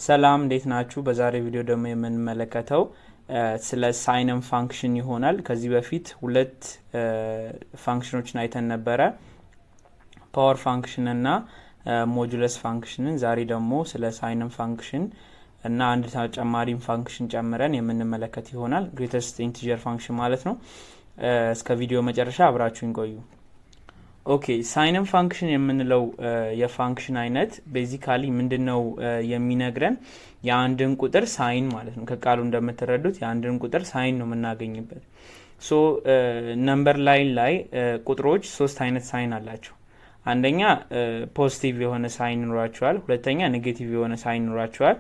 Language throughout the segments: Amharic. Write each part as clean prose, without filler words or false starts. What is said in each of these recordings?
ሰላም እንዴት ናችሁ? በዛሬ ቪዲዮ ደግሞ የምንመለከተው ስለ signum function ይሆናል። ከዚህ በፊት ሁለት function ኦችን አይተን ነበረ፣ power function እና modulus function ን። ዛሬ ደግሞ ስለ signum function እና አንድ ተጨማሪም function ጨምረን የምንመለከት ይሆናል። Greatest integer function ማለት ነው። እስከ ቪዲዮ መጨረሻ አብራችሁኝ ቆዩ። Okay, signum function የምንለው የ function አይነት basically ምንድነው የሚነግረን? የአንድን ቁጥር sign ማለት ነው። ከቃሉ እንደምትረዱት የአንድን ቁጥር sign ነው የምናገኝበት። So number line ላይ ቁጥሮች ሶስት አይነት sign አላቸው። አንደኛ positive የሆነ sign ይኖራቸዋል። ሁለተኛ negative የሆነ sign ይኖራቸዋል።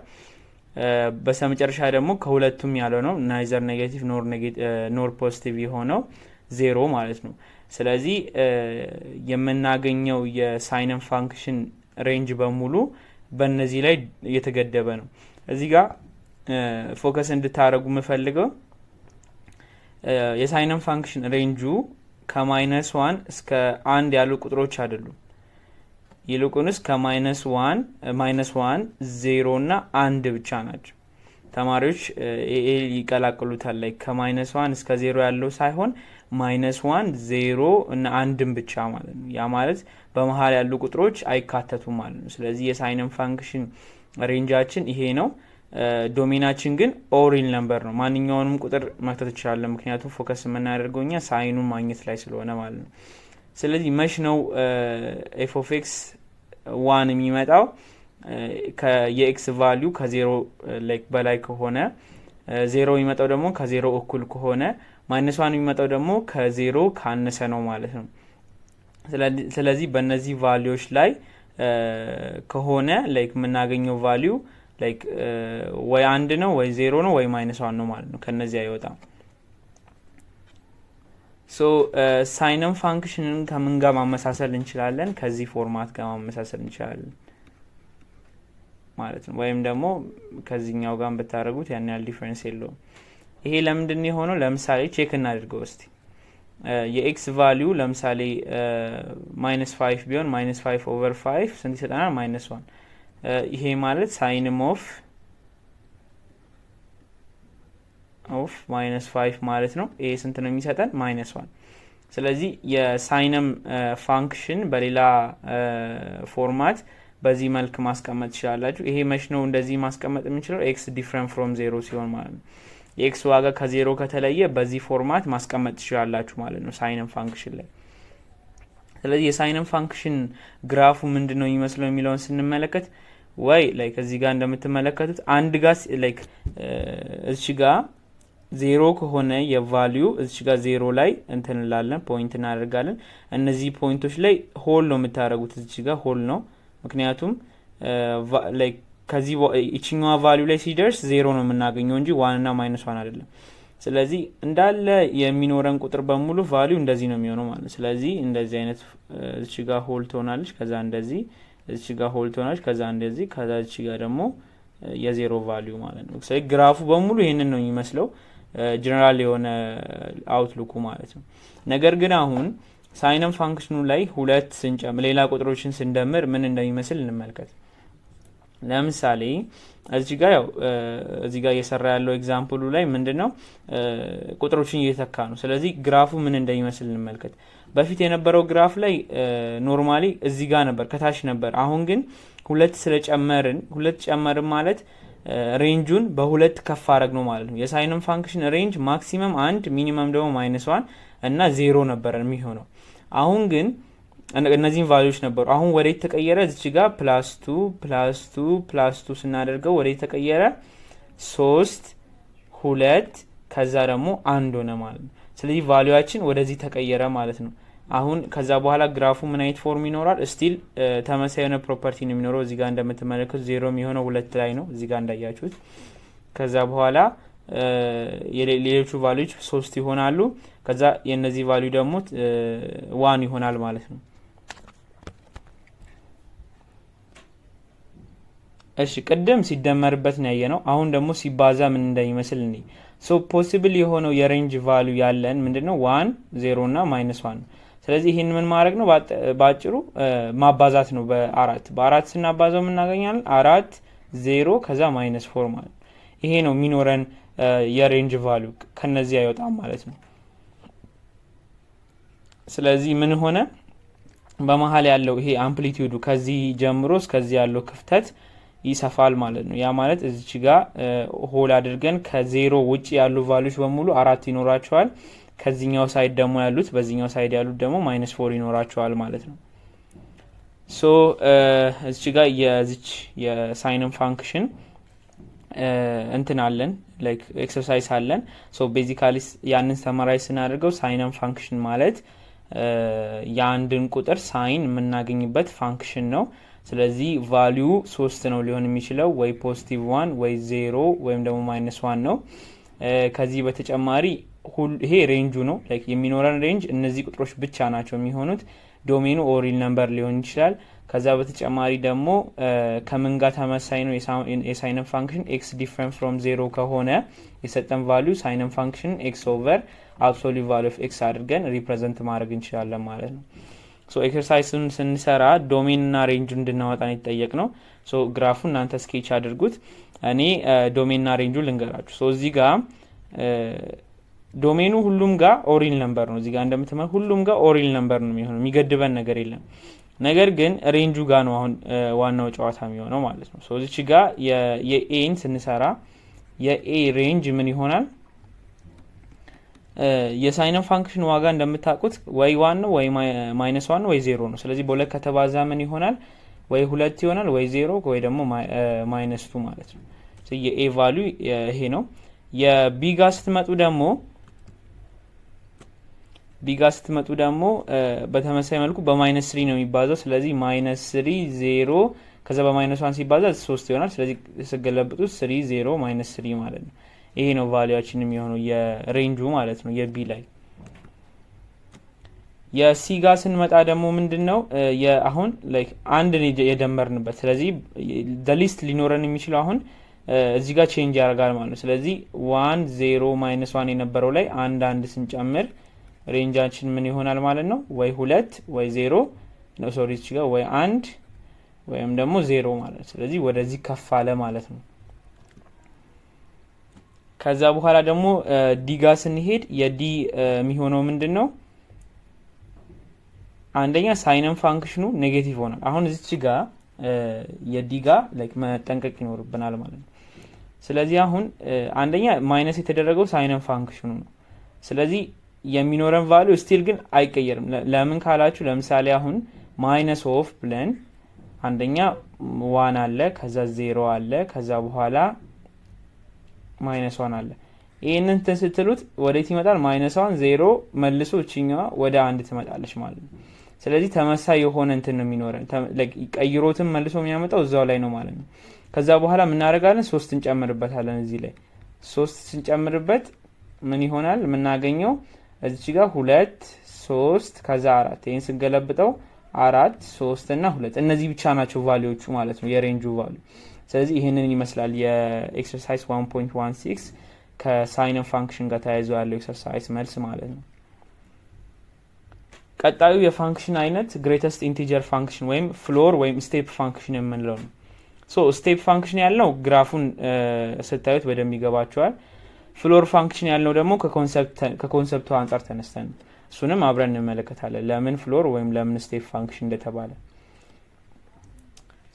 በስተመጨረሻ ደግሞ ከሁለቱም ያለው ነው፣ neither negative nor positive የሆነው ዜሮ ማለት ነው። ስለዚህ የምናገኘው የ signum function range በሙሉ በእነዚህ ላይ የተገደበ ነው። እዚህ ጋር focus እንድታደርጉ የምፈልገው የ signum function range ኡ ከ -1 እስከ 1 ያሉ ቁጥሮች አይደሉም። ይልቁንስ ከ -1፣ -1፣ 0 እና 1 ብቻ ናቸው። ተማሪዎች ይቀላቅሉታል፣ ላይ ከ -1 እስከ 0 ያለው ሳይሆን -1፣ 0 እና 1ን ብቻ ማለት ነው። ያ ማለት በመሀል ያሉ ቁጥሮች አይካተቱም ማለት ነው። ስለዚህ የ signum function range ኣችን ይሄ ነው። Domain ኣችን ግን all real number ነው። ማንኛውንም ቁጥር መክተት እንችላለን፣ ምክንያቱም focus የምናደርገው እኛ sign ኡን ማግኘት ላይ ስለሆነ ማለት ነው። ስለዚህ መች ነው f of x 1 የሚመጣው? የ x value ከ0 በላይ ከሆነ፣ 0 የሚመጣው ደግሞ ከ0 እኩል ከሆነ፣ -1 የሚመጣው ደግሞ ከ0 ካነሰ ነው ማለት ነው። ስለዚህ በእነዚህ value ዎች ላይ ከሆነ like የምናገኘው value like ወይ 1 ነው ወይ 0 ነው ወይ -1 ነው ማለት ነው። ከነዚህ አይወጣም። So signum function ን ከምን ጋር ማመሳሰል እንችላለን? ከዚህ format ጋር ማመሳሰል እንችላለን ማለት ነው። ወይም ደግሞ ከዚህኛው ጋር ብታደርጉት ያን ያህል difference የለውም። ይሄ ለምንድን ነው የሆነው? ለምሳሌ check እናድርገው እስቲ። የ x value ለምሳሌ -5 ቢሆን -5 over 5 ስንት ይሰጠናል? -1። ይሄ ማለት signum of -5 ማለት ነው። ይሄ ስንት ነው የሚሰጠን? -1። ስለዚህ የ signum function በሌላ format በዚህ መልክ ማስቀመጥ ትችላላችሁ። ይሄ መች ነው እንደዚህ ማስቀመጥ የምንችለው? x different from 0 ሲሆን ማለት ነው። የ x ዋጋ ከ0 ከተለየ በዚህ format ማስቀመጥ ትችላላችሁ ማለት ነው signum function ላይ። ስለዚህ የ signum function graph ኡ ምንድነው የሚመስለው የሚለውን ስንመለከት ወይ like እዚህ ጋር እንደምትመለከቱት አንድ ጋር like እዚህ ጋር 0 ከሆነ የ value እዚህ ጋር 0 ላይ እንትን እንላለን፣ point እናደርጋለን። እነዚህ point ኦች ላይ hole ነው የምታደርጉት፣ እዚህ ጋር hole ነው። ምክንያቱም like ከዚህ ይችኛዋ value ላይ ሲደርስ 0 ነው የምናገኘው እንጂ 1 እና -1 አይደለም። ስለዚህ እንዳለ የሚኖረን ቁጥር በሙሉ value እንደዚህ ነው የሚሆነው ማለት ነው። ስለዚህ እንደዚህ አይነት እዚህ ጋር hole ትሆናለች፣ ከዛ እንደዚህ እዚህ ጋር hole ትሆናለች፣ ከዛ እንደዚህ፣ ከዛ እዚህ ጋር ደግሞ የ0 value ማለት ነው። ስለዚህ graph ኡ በሙሉ ይሄንን ነው የሚመስለው፣ ጀነራል የሆነ outlook ኡ ማለት ነው። ነገር ግን አሁን signum function ኡ ላይ ሁለት ስንጨምር፣ ሌላ ቁጥሮችን ስንደምር ምን እንደሚመስል እንመልከት። ለምሳሌ እዚህ ጋር ያው እዚህ ጋር እየሰራ ያለው example ኡ ላይ ምንድነው ቁጥሮችን እየተካ ነው። ስለዚህ graph ኡ ምን እንደሚመስል እንመልከት። በፊት የነበረው graph ላይ normally እዚህ ጋር ነበር፣ ከታች ነበር። አሁን ግን ሁለት ስለጨመርን፣ ሁለት ጨመርን ማለት range ኡን በሁለት ከፍ አደረግነው ማለት ነው። የ signum function range maximum 1፣ minimum ደግሞ -1 እና 0 ነበር የሚሆነው። አሁን ግን እነዚህን value ዎች ነበሩ። አሁን ወዴት ተቀየረ? እዚች ጋር +2 +2 +2 ስናደርገው ወዴት ተቀየረ? 3፣ 2 ከዛ ደግሞ 1 ሆነ ማለት ነው። ስለዚህ value ኣችን ወደዚህ ተቀየረ ማለት ነው። አሁን ከዛ በኋላ graph ኡ ምን አይነት form ይኖራል? Still ተመሳሳይ የሆነ property ነው የሚኖረው። እዚህ ጋር እንደምትመለከቱት 0 የሚሆነው 2 ላይ ነው፣ እዚህ ጋር እንዳያችሁት። ከዛ በኋላ የሌሎቹ value ዎች 3 ይሆናሉ። ከዛ የነዚህ value ደግሞ 1 ይሆናል ማለት ነው። እሺ፣ ቅድም ሲደመርበት ነው ያየነው። አሁን ደግሞ ሲባዛ ምን እንደሚመስል እንይ። So possible የሆነው የ range value ያለን ምንድነው? 1፣ 0 እና -1 ነው። ስለዚህ ይሄን ምን ማድረግ ነው? ባጭሩ ማባዛት ነው። በአራት በአራት ስናባዛው ምን እናገኛለን? 4፣ ዜሮ ከዛ minus four ማለት ነው። ይሄ ነው የሚኖረን የ range value፣ ከነዚህ አይወጣም ማለት ነው። ስለዚህ ምን ሆነ? በመሀል ያለው ይሄ amplitude ኡ ከዚህ ጀምሮ እስከዚህ ያለው ክፍተት ይሰፋል ማለት ነው። ያ ማለት እዚች ጋ hole አድርገን ከዜሮ ውጭ ያሉ value ዎች በሙሉ አራት ይኖራቸዋል። ከዚህኛው side ደግሞ ያሉት፣ በዚህኛው side ያሉት ደግሞ minus four ይኖራቸዋል ማለት ነው። So እዚች ጋ የዚች የ signum function እንትን አለን፣ like exercise አለን። So basically ያንን summarize ስናደርገው signum function ማለት የአንድን ቁጥር sign የምናገኝበት function ነው። ስለዚህ value ሶስት ነው ሊሆን የሚችለው፣ ወይ positive one ወይ ዜሮ ወይም ደግሞ minus one ነው። ከዚህ በተጨማሪ ይሄ range ኡ ነው፣ like የሚኖረን range እነዚህ ቁጥሮች ብቻ ናቸው የሚሆኑት። Domain ኑ all real number ሊሆን ይችላል። ከዛ በተጨማሪ ደግሞ ከምን ጋር ተመሳሳይ ነው የ signum function? X different from zero ከሆነ የሰጠን value signum function x over absolute value of x አድርገን represent ማድረግ እንችላለን ማለት ነው። So exercise ኡን ስንሰራ domain እና range ኡ እንድናወጣ ነው የተጠየቅነው። So graph ኡ እናንተ sketch አድርጉት። እኔ domain እና range ኡ ልንገራችሁ። So እዚህ ጋር domain ኑ ሁሉም ጋር all real number ነው። እዚህ ጋር እንደምትመ ሁሉም ጋር all real number ነው የሚሆነው፣ የሚገድበን ነገር የለም። ነገር ግን range ኡ ጋር ነው አሁን ዋናው ጨዋታ የሚሆነው ማለት ነው። So እዚች ጋር የ A ን ስንሰራ የ A range ምን ይሆናል? የ signum function ዋጋ እንደምታውቁት ወይ one ነው ወይ minus one ነው ወይ ዜሮ ነው። ስለዚህ በሁለት ከተባዛ ምን ይሆናል? ወይ ሁለት ይሆናል ወይ ዜሮ ወይ ደግሞ minus two ማለት ነው። የ A value ይሄ ነው። የ B ጋ ስትመጡ ደግሞ፣ B ጋ ስትመጡ ደግሞ በተመሳሳይ መልኩ በ minus three ነው የሚባዛው። ስለዚህ minus three፣ zero፣ ከዛ በ minus one ሲባዛ ሶስት ይሆናል። ስለዚህ ስገለብጡት three፣ zero፣ minus three ማለት ነው። ይሄ ነው value ኣችን የሚሆነው የ range ኡ ማለት ነው የ B ላይ። የ C ጋር ስንመጣ ደግሞ ምንድን ነው? አሁን like አንድ የደመርንበት፣ ስለዚህ least ሊኖረን የሚችለው አሁን እዚህ ጋር change ያደርጋል ማለት ነው። ስለዚህ one፣ zero፣ minus one የነበረው ላይ አንድ አንድ ስንጨምር range ኣችን ምን ይሆናል ማለት ነው? ወይ ሁለት ወይ ዜሮ ነው፣ sorry፣ እዚህ ጋር ወይ አንድ ወይም ደግሞ ዜሮ ማለት ነው። ስለዚህ ወደዚህ ከፍ አለ ማለት ነው። ከዛ በኋላ ደግሞ D ጋ ስንሄድ የ D የሚሆነው ምንድን ነው? አንደኛ signum function ኑ negative ሆናል። አሁን እዚች ጋ የ D ጋ like መጠንቀቅ ይኖርብናል ማለት ነው። ስለዚህ አሁን አንደኛ minus የተደረገው signum function ኑ ነው። ስለዚህ የሚኖረን value still ግን አይቀየርም። ለምን ካላችሁ ለምሳሌ አሁን minus of ብለን አንደኛ one አለ፣ ከዛ ዜሮ አለ፣ ከዛ በኋላ minus one አለ። ይህንን እንትን ስትሉት ወዴት ይመጣል? Minus one፣ zero፣ መልሶ እችኛዋ ወደ አንድ ትመጣለች ማለት ነው። ስለዚህ ተመሳሳይ የሆነ እንትን ነው የሚኖረን። ቀይሮትም መልሶ የሚያመጣው እዛው ላይ ነው ማለት ነው። ከዛ በኋላ የምናደርጋለን ሶስት እንጨምርበታለን። እዚህ ላይ ሶስት ስንጨምርበት ምን ይሆናል የምናገኘው? እዚች ጋር ሁለት፣ ሶስት፣ ከዛ አራት። ይህን ስንገለብጠው አራት፣ ሶስት እና ሁለት፣ እነዚህ ብቻ ናቸው value ዎቹ ማለት ነው፣ የ range ኡ value። ስለዚህ ይህንን ይመስላል የ exercise 1.16 ከ signum function ጋር ተያይዞ ያለው exercise መልስ ማለት ነው። ቀጣዩ የ function አይነት greatest integer function ወይም floor ወይም step function የምንለው ነው። So step function ያልነው graph ኡን ስታዩት በደንብ ይገባችኋል። Floor function ያልነው ደግሞ ከ concept ኡ አንጻር ተነስተን እሱንም አብረን እንመለከታለን፣ ለምን floor ወይም ለምን step function እንደተባለ።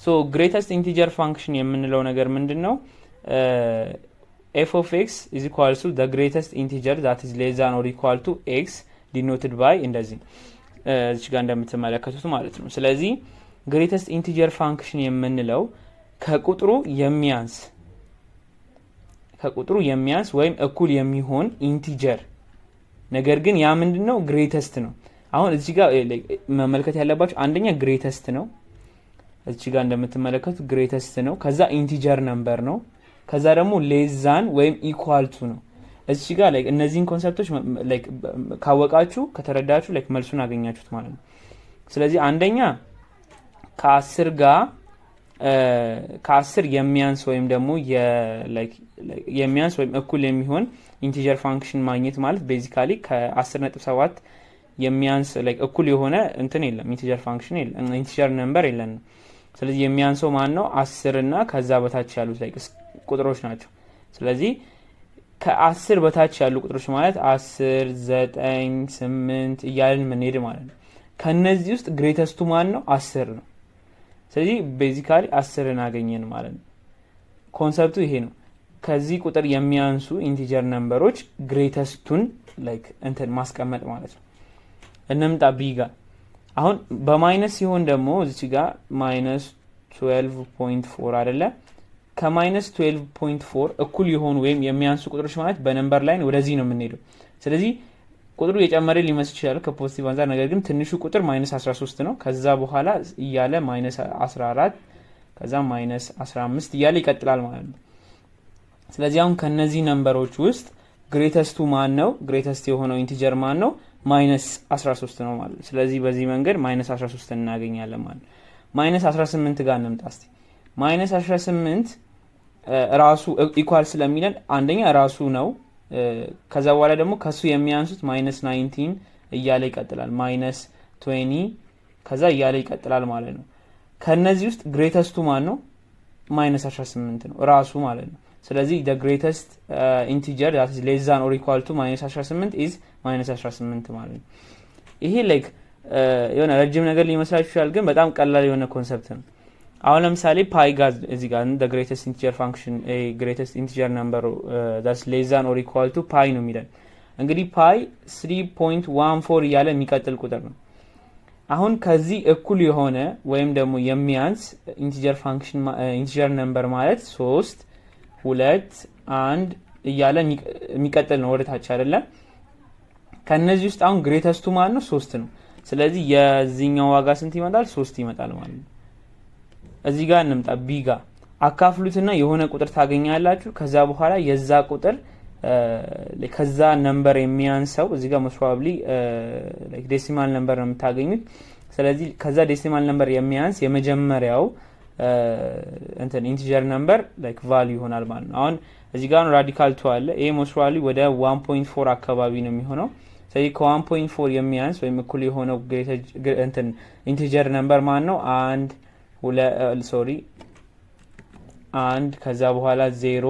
So greatest integer function የምንለው ነገር ምንድን ነው? F of x is equal to the greatest integer that is less than or equal to x, denoted by እንደዚህ እዚች ጋር እንደምትመለከቱት ማለት ነው። ስለዚህ greatest integer function የምንለው ከቁጥሩ የሚያንስ ወይም እኩል የሚሆን integer፣ ነገር ግን ያ ምንድን ነው? Greatest ነው። አሁን እዚህ ጋር መመልከት ያለባችሁ አንደኛ greatest ነው። እዚህ ጋር እንደምትመለከቱት greatest ነው። ከዛ integer number ነው። ከዛ ደግሞ less than ወይም equal to ነው። እዚህ ጋር like እነዚህን concept ኦች like ካወቃችሁ፣ ከተረዳችሁ like መልሱን አገኛችሁት ማለት ነው። ስለዚህ አንደኛ ከ10 ጋር ከ10 የሚያንስ ወይም ደግሞ የሚያንስ ወይም እኩል የሚሆን integer function ማግኘት ማለት basically ከ10.7 የሚያንስ like እኩል የሆነ እንትን የለም፣ integer function የለም፣ integer number የለንም። ስለዚህ የሚያንሰው ማን ነው? 10 እና ከዛ በታች ያሉት like ቁጥሮች ናቸው። ስለዚህ ከ10 በታች ያሉ ቁጥሮች ማለት 10፣ 9፣ 8 እያልን ምንሄድ ማለት ነው። ከነዚህ ውስጥ greatest ኡ ማን ነው? 10 ነው። ስለዚህ basically 10ን አገኘን ማለት ነው። Concept ኡ ይሄ ነው። ከዚህ ቁጥር የሚያንሱ integer number ኦች greatest ኡን like እንትን ማስቀመጥ ማለት ነው። እንምጣ B ጋር። አሁን በ minus ሲሆን ደግሞ እዚች ጋር minus 12.4 አይደለ? ከ minus 12.4 እኩል የሆኑ ወይም የሚያንሱ ቁጥሮች ማለት በ number line ወደዚህ ነው የምንሄደው። ስለዚህ ቁጥሩ የጨመረ ሊመስል ይችላል ከ positive አንጻር፣ ነገር ግን ትንሹ ቁጥር minus 13 ነው። ከዛ በኋላ እያለ minus 14፣ ከዛ minus 15 እያለ ይቀጥላል ማለት ነው። ስለዚህ አሁን ከነዚህ number ኦች ውስጥ greatest ኡ ማን ነው? Greatest የሆነው integer ማን ነው? Minus 13 ነው ማለት ነው። ስለዚህ በዚህ መንገድ minus 13 እናገኛለን ማለት ነው። Minus 18 ጋር እንምጣ እስቲ። Minus 18 ራሱ equal ስለሚለን አንደኛ ራሱ ነው። ከዛ በኋላ ደግሞ ከሱ የሚያንሱት minus 19 እያለ ይቀጥላል። Minus 20 ከዛ እያለ ይቀጥላል ማለት ነው። ከነዚህ ውስጥ greatest ኡ ማን ነው? Minus 18 ነው ራሱ ማለት ነው። ስለዚህ the greatest integer that is less than or equal to minus 18 is minus 18 ማለት ነው። ይሄ like የሆነ ረጅም ነገር ሊመስላችሁ ይችላል፣ ግን በጣም ቀላል የሆነ concept ነው። አሁን ለምሳሌ pi ጋር እዚህ ጋር the greatest integer function, greatest integer number that's less than or equal to pi ነው የሚለን። እንግዲህ pi 3.14 እያለ የሚቀጥል ቁጥር ነው። አሁን ከዚህ እኩል የሆነ ወይም ደግሞ የሚያንስ integer function, integer number ማለት ሶስት፣ ሁለት፣ አንድ እያለ የሚቀጥል ነው ወደ ታች አይደለም። ከእነዚህ ውስጥ አሁን greatest ኡ ማን ነው? ሶስት ነው። ስለዚህ የዚህኛው ዋጋ ስንት ይመጣል? ሶስት ይመጣል ማለት ነው። እዚህ ጋር እንምጣ። B ጋር አካፍሉትና የሆነ ቁጥር ታገኛላችሁ። ከዛ በኋላ የዛ ቁጥር ከዛ number የሚያንሰው እዚህ ጋር most probably decimal number ነው የምታገኙት። ስለዚህ ከዛ decimal number የሚያንስ የመጀመሪያው እንትን integer number like value ይሆናል ማለት ነው። አሁን እዚህ ጋር radical two አለ። ይሄ most probably ወደ 1.4 አካባቢ ነው የሚሆነው። ስለዚህ ከ1.4 የሚያንስ ወይም እኩል የሆነው እንትን integer number ማን ነው? አንድ፣ sorry፣ አንድ፣ ከዛ በኋላ ዜሮ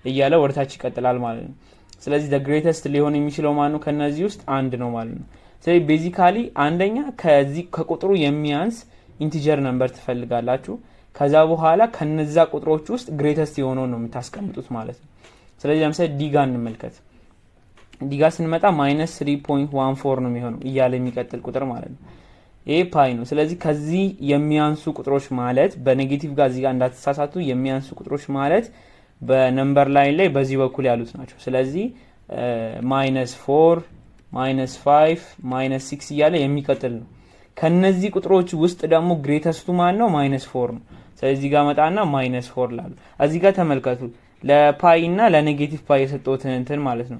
እያለ ወደታች ይቀጥላል ማለት ነው። ስለዚህ the greatest ሊሆን የሚችለው ማን ነው? ከነዚህ ውስጥ አንድ ነው ማለት ነው። ስለዚህ basically አንደኛ ከዚህ ከቁጥሩ የሚያንስ integer number ትፈልጋላችሁ። ከዛ በኋላ ከነዛ ቁጥሮች ውስጥ greatest የሆነውን ነው የምታስቀምጡት ማለት ነው። ስለዚህ ለምሳሌ D ጋ እንመልከት። D ጋ ስንመጣ minus 3.14 ነው የሚሆነው እያለ የሚቀጥል ቁጥር ማለት ነው። ይሄ pi ነው። ስለዚህ ከዚህ የሚያንሱ ቁጥሮች ማለት በ negative ጋር እዚህ ጋር እንዳትሳሳቱ፣ የሚያንሱ ቁጥሮች ማለት በ number line ላይ በዚህ በኩል ያሉት ናቸው። ስለዚህ minus 4፣ minus 5፣ minus 6 እያለ የሚቀጥል ነው። ከነዚህ ቁጥሮች ውስጥ ደግሞ greatest ኡ ማን ነው? Minus 4 ነው። ስለዚህ እዚህ ጋር መጣና minus 4 ላሉ እዚህ ጋር ተመልከቱ። ለ pi እና ለ negative pi የሰጠሁትን እንትን ማለት ነው።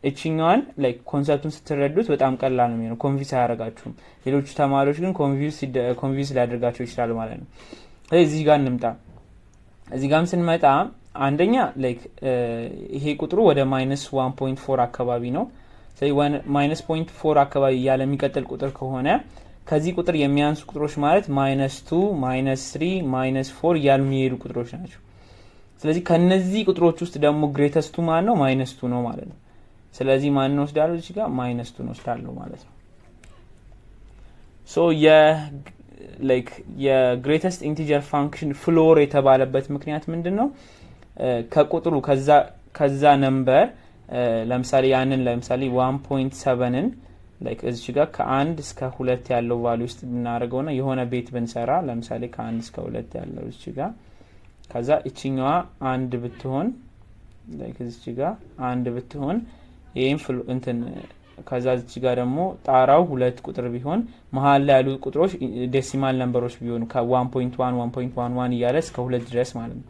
እችኛዋን like concept ኡን ስትረዱት በጣም ቀላል ነው የሚሆነው፣ confuse አያደርጋችሁም። ሌሎቹ ተማሪዎች ግን confuse ሊያደርጋቸው ይችላል ማለት ነው። ስለዚህ እዚህ ጋር እንምጣ። እዚህ ጋርም ስንመጣ አንደኛ like ይሄ ቁጥሩ ወደ minus 1.4 አካባቢ ነው። ስለዚህ minus 0.4 አካባቢ እያለ የሚቀጥል ቁጥር ከሆነ ከዚህ ቁጥር የሚያንሱ ቁጥሮች ማለት minus 2፣ minus 3፣ minus 4 እያሉ የሚሄዱ ቁጥሮች ናቸው። ስለዚህ ከነዚህ ቁጥሮች ውስጥ ደግሞ greatest ኡ ማን ነው? Minus 2 ነው ማለት ነው። ስለዚህ ማን እንወስዳለሁ? እዚህ ጋር minus 2 እንወስዳለሁ ማለት ነው። So የ like የ greatest integer function floor የተባለበት ምክንያት ምንድን ነው? ከቁጥሩ ከዛ number ለምሳሌ ያንን ለምሳሌ 1.7ን like እዚች ጋር ከአንድ እስከ ሁለት ያለው value ውስጥ ብናደርገውና የሆነ ቤት ብንሰራ፣ ለምሳሌ ከአንድ እስከ ሁለት ያለው እዚች ጋር፣ ከዛ እችኛዋ አንድ ብትሆን፣ like እዚች ጋር አንድ ብትሆን፣ ይህም እንትን ከዛ እዚች ጋር ደግሞ ጣራው ሁለት ቁጥር ቢሆን፣ መሀል ላይ ያሉት ቁጥሮች decimal number ኦች ቢሆኑ ከ1.1፣ 1.11 እያለ እስከ ሁለት ድረስ ማለት ነው።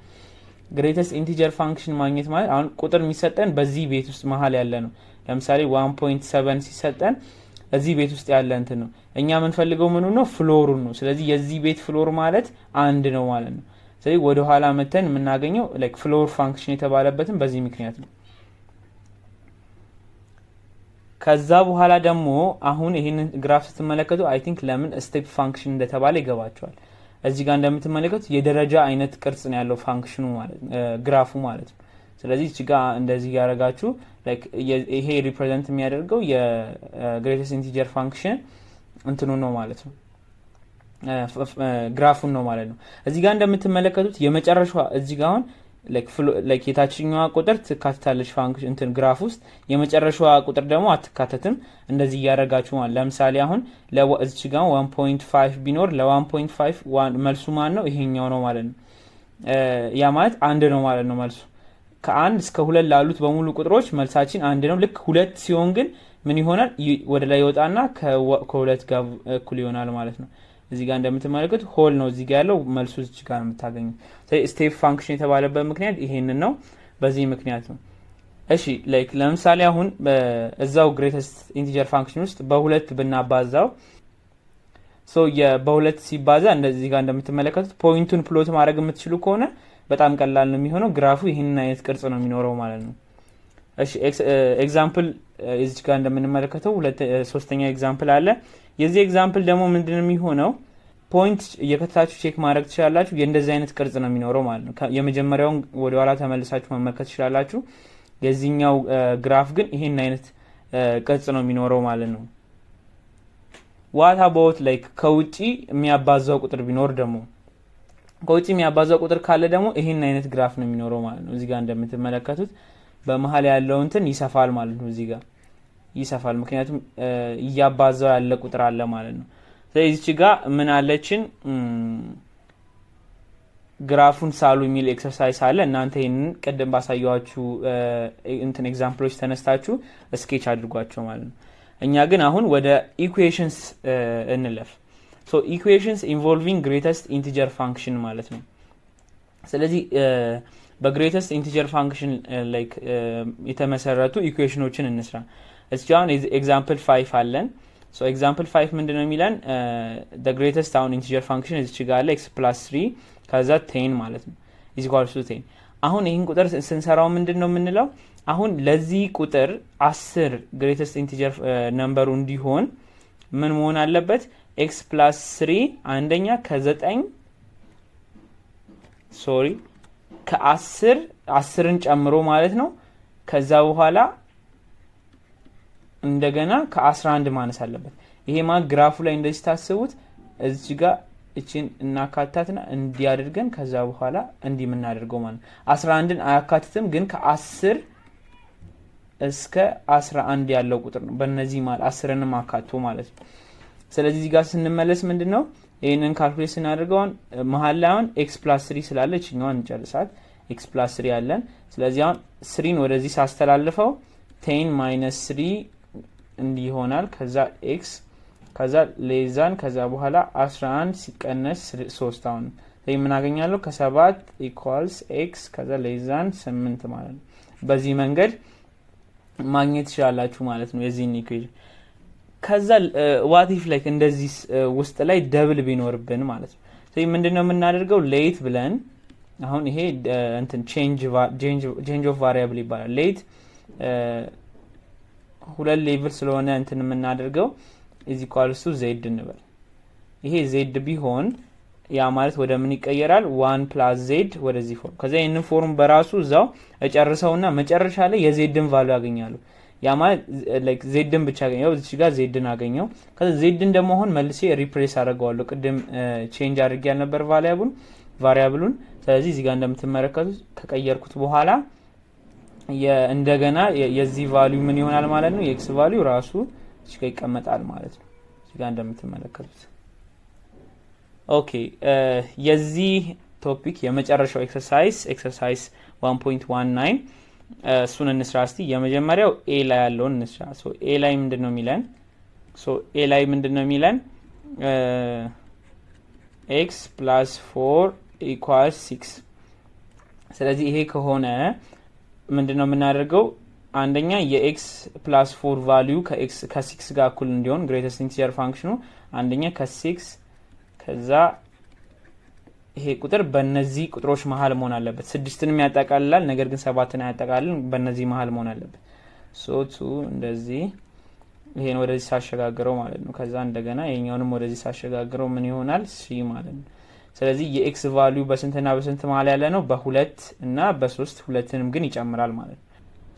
Greatest integer function ማግኘት ማለት አሁን ቁጥር የሚሰጠን በዚህ ቤት ውስጥ መሀል ያለ ነው። ለምሳሌ 1.7 ሲሰጠን እዚህ ቤት ውስጥ ያለ እንትን ነው። እኛ የምንፈልገው ምኑ ነው? Floor ኡን ነው። ስለዚህ የዚህ ቤት floor ማለት አንድ ነው ማለት ነው። ስለዚህ ወደ ኋላ መተን የምናገኘው like floor function የተባለበትም በዚህ ምክንያት ነው። ከዛ በኋላ ደግሞ አሁን ይህንን graph ስትመለከቱ I think ለምን step function እንደተባለ ይገባችኋል። እዚህ ጋር እንደምትመለከቱት የደረጃ አይነት ቅርጽ ነው ያለው function ኑ ማለት ነው፣ graph ኡ ማለት ነው። ስለዚህ እዚህ ጋር እንደዚህ ያደረጋችሁ ይሄ represent የሚያደርገው የ greatest integer function እንትኑ ነው ማለት ነው፣ graph ኡን ነው ማለት ነው። እዚህ ጋር እንደምትመለከቱት የመጨረሻዋ እዚህ ጋር አሁን like የታችኛዋ ቁጥር ትካተታለች function እንትን graph ውስጥ፣ የመጨረሻዋ ቁጥር ደግሞ አትካተትም። እንደዚህ እያደረጋችሁ ማለት ለምሳሌ አሁን እዚች ጋር 1.5 ቢኖር ለ1.5 መልሱ ማን ነው? ይሄኛው ነው ማለት ነው። ያ ማለት አንድ ነው ማለት ነው መልሱ። ከአንድ እስከ ሁለት ላሉት በሙሉ ቁጥሮች መልሳችን አንድ ነው። ልክ ሁለት ሲሆን ግን ምን ይሆናል? ወደ ላይ ይወጣና ከሁለት ጋር እኩል ይሆናል ማለት ነው። እዚህ ጋር እንደምትመለከቱት hole ነው እዚህ ጋር ያለው፣ መልሱ እዚህ ጋር ነው የምታገኙት። Step function የተባለበት ምክንያት ይሄንን ነው፣ በዚህ ምክንያት ነው። እሺ፣ like ለምሳሌ አሁን እዛው greatest integer function ውስጥ በሁለት ብናባዛው፣ so በሁለት ሲባዛ እንደዚህ ጋር እንደምትመለከቱት point ኡን plot ማድረግ የምትችሉ ከሆነ በጣም ቀላል ነው የሚሆነው። Graph ኡ ይህንን አይነት ቅርጽ ነው የሚኖረው ማለት ነው። እሺ፣ example እዚች ጋር እንደምንመለከተው ሶስተኛ example አለ። የዚህ example ደግሞ ምንድን ነው የሚሆነው? Point እየከተታችሁ check ማድረግ ትችላላችሁ። የእንደዚህ አይነት ቅርጽ ነው የሚኖረው ማለት ነው። የመጀመሪያውን ወደኋላ ተመልሳችሁ መመልከት ትችላላችሁ። የዚህኛው graph ግን ይሄን አይነት ቅርጽ ነው የሚኖረው ማለት ነው። What about like ከውጪ የሚያባዛው ቁጥር ቢኖር ደግሞ? ከውጭ የሚያባዛው ቁጥር ካለ ደግሞ ይሄን አይነት graph ነው የሚኖረው ማለት ነው። እዚህ ጋር እንደምትመለከቱት በመሀል ያለው እንትን ይሰፋል ማለት ነው። እዚህ ጋር ይሰፋል፣ ምክንያቱም እያባዛው ያለ ቁጥር አለ ማለት ነው። ስለዚህ እዚች ጋር ምን አለችን? Graph ኡን ሳሉ የሚል exercise አለ። እናንተ ይህንን ቅድም ባሳየኋችሁ እንትን example ኦች ተነስታችሁ sketch አድርጓቸው ማለት ነው። እኛ ግን አሁን ወደ equations እንለፍ። So equations involving greatest integer function ማለት ነው። ስለዚህ በ greatest integer function like የተመሰረቱ equation ኖችን እንስራ። እስኪ አሁን example 5 አለን። So example 5 ምንድን ነው የሚለን? Greatest አሁን integer function እዚች ጋር አለ፣ x plus 3 ከዛ 10 ማለት ነው፣ is equals to 10። አሁን ይህን ቁጥር ስንሰራው ምንድን ነው የምንለው? አሁን ለዚህ ቁጥር 10 greatest integer number ኡ እንዲሆን ምን መሆን አለበት? X plus 3 አንደኛ ከዘጠኝ፣ sorry፣ ከአስር 10ን ጨምሮ ማለት ነው። ከዛ በኋላ እንደገና ከ11 ማነስ አለበት። ይሄ ማለት graph ኡ ላይ እንደዚህ ታስቡት፣ እዚህ ጋር እችን እናካታትና እንዲህ አድርገን ከዛ በኋላ እንዲህ የምናደርገው ማለት ነው። 11ን አያካትትም፣ ግን ከ10 እስከ 11 ያለው ቁጥር ነው። በእነዚህ ማለት 10ንም አካቶ ማለት ነው። ስለዚህ እዚህ ጋር ስንመለስ ምንድን ነው ይህንን calculate ስናደርገው አሁን መሀል ላይ አሁን x plus 3 ስላለ እችኛዋን እንጨርሳት። x plus 3 አለን። ስለዚህ አሁን 3ን ወደዚህ ሳስተላልፈው 10 minus 3 እንዲህ ይሆናል። ከዛ x ከዛ less than ከዛ በኋላ 11 ሲቀነስ 3 አሁን የምናገኛለው ከሰባት equals x ከዛ less than 8 ማለት ነው። በዚህ መንገድ ማግኘት ትችላላችሁ ማለት ነው የዚህን equation። ከዛ what if like እንደዚህ ውስጥ ላይ double ቢኖርብን ማለት ነው። ስለዚህ ምንድን ነው የምናደርገው? Let ብለን አሁን ይሄ እንትን change of variable ይባላል። Let ሁለት level ስለሆነ እንትን የምናደርገው is equals to z እንበል። ይሄ z ቢሆን ያ ማለት ወደ ምን ይቀየራል? One plus z ወደዚህ form። ከዛ ይህንን form በራሱ እዛው እጨርሰውና መጨረሻ ላይ የ z ን value ያገኛሉ። ያ ማለት like z ን ብቻ አገኘው፣ እዚች ጋር z ን አገኘው። ከዛ z ን ደግሞ አሁን መልሴ replace አደርገዋለሁ። ቅድም change አድርጌ ያልነበር variable ኡን። ስለዚህ እዚህ ጋር እንደምትመለከቱት ከቀየርኩት በኋላ እንደገና የዚህ value ምን ይሆናል ማለት ነው? የ x value ራሱ እዚህ ጋር ይቀመጣል ማለት ነው። እዚህ ጋር እንደምትመለከቱት። Okay፣ የዚህ topic የመጨረሻው exercise፣ exercise 1.19፣ እሱን እንስራ እስቲ። የመጀመሪያው a ላይ ያለውን እንስራ። So a ላይ ምንድን ነው የሚለን? So a ላይ ምንድን ነው የሚለን? X plus 4 equals 6። ስለዚህ ይሄ ከሆነ ምንድን ነው የምናደርገው? አንደኛ የ x plus 4 value ከ6 ጋር እኩል እንዲሆን greatest integer function ኑ አንደኛ ከ6 ከዛ ይሄ ቁጥር በእነዚህ ቁጥሮች መሀል መሆን አለበት። ስድስትንም ያጠቃልላል፣ ነገር ግን ሰባትን አያጠቃልልም። በእነዚህ መሀል መሆን አለበት። So two እንደዚህ ይሄን ወደዚህ ሳሸጋግረው ማለት ነው። ከዛ እንደገና ይሄኛውንም ወደዚህ ሳሸጋግረው ምን ይሆናል? Three ማለት ነው። ስለዚህ ስለዚህ የ x value በስንትና በስንት መሀል ያለ ነው? በሁለት እና በሶስት፣ ሁለትንም ግን ይጨምራል ማለት ነው።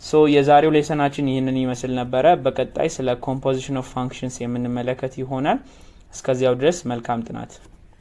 So የዛሬው lesson ኣችን ይህንን ይመስል ነበረ። በቀጣይ ስለ composition of functions የምንመለከት ይሆናል። እስከዚያው ድረስ መልካም ጥናት።